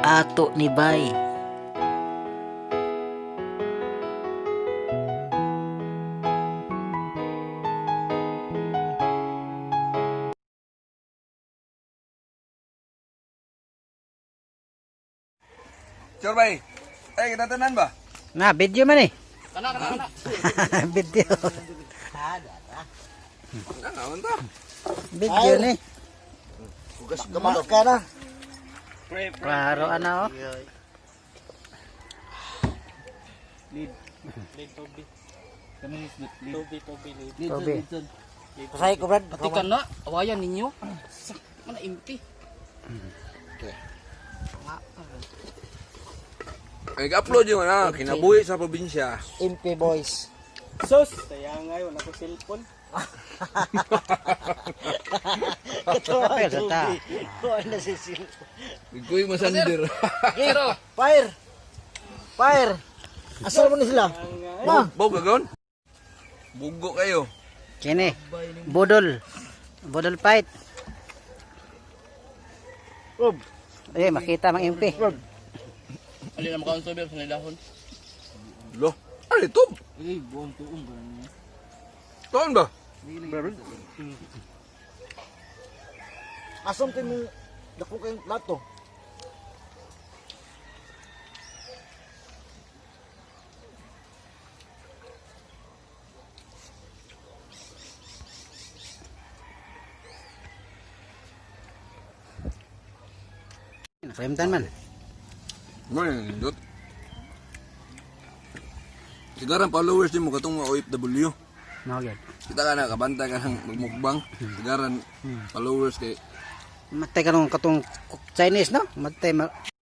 Ato ni bay. Sure bay. Ay, kita tanan ba? Na, video man eh. Video. Ano ta? Video ni. Gamak ka na. Klaro ano oh. Tobi. Pasay ko, Brad. Pati ka na, awayan ninyo. Mana impi. Ay, upload yung ano, kinabuhi sa probinsya. MP Boys. Sus! Sayang nga, wala ko cellphone. Kapel sa ta. Wala si cellphone. Ikoy masandir. Pero, Fire! Fire! Asal mo na sila? Ma! Baw gagon? Bugo kayo. Kini. Budol. Budol fight. Rob! Eh, makita mang MP. alin na makaon sober sa nilahon. Lo. Ano ito? Eh, buong tuong ba niya? Tuon ba? Asam tayo mong dako kayong plato. Nakalimtan man. Mo nindot. Sigaran followers din mo katong mga OFW. Mao gyud. Kita ka na kabantay ka ng magmukbang. Sigaran followers kay Matay ka nung katong Chinese no? Matay ma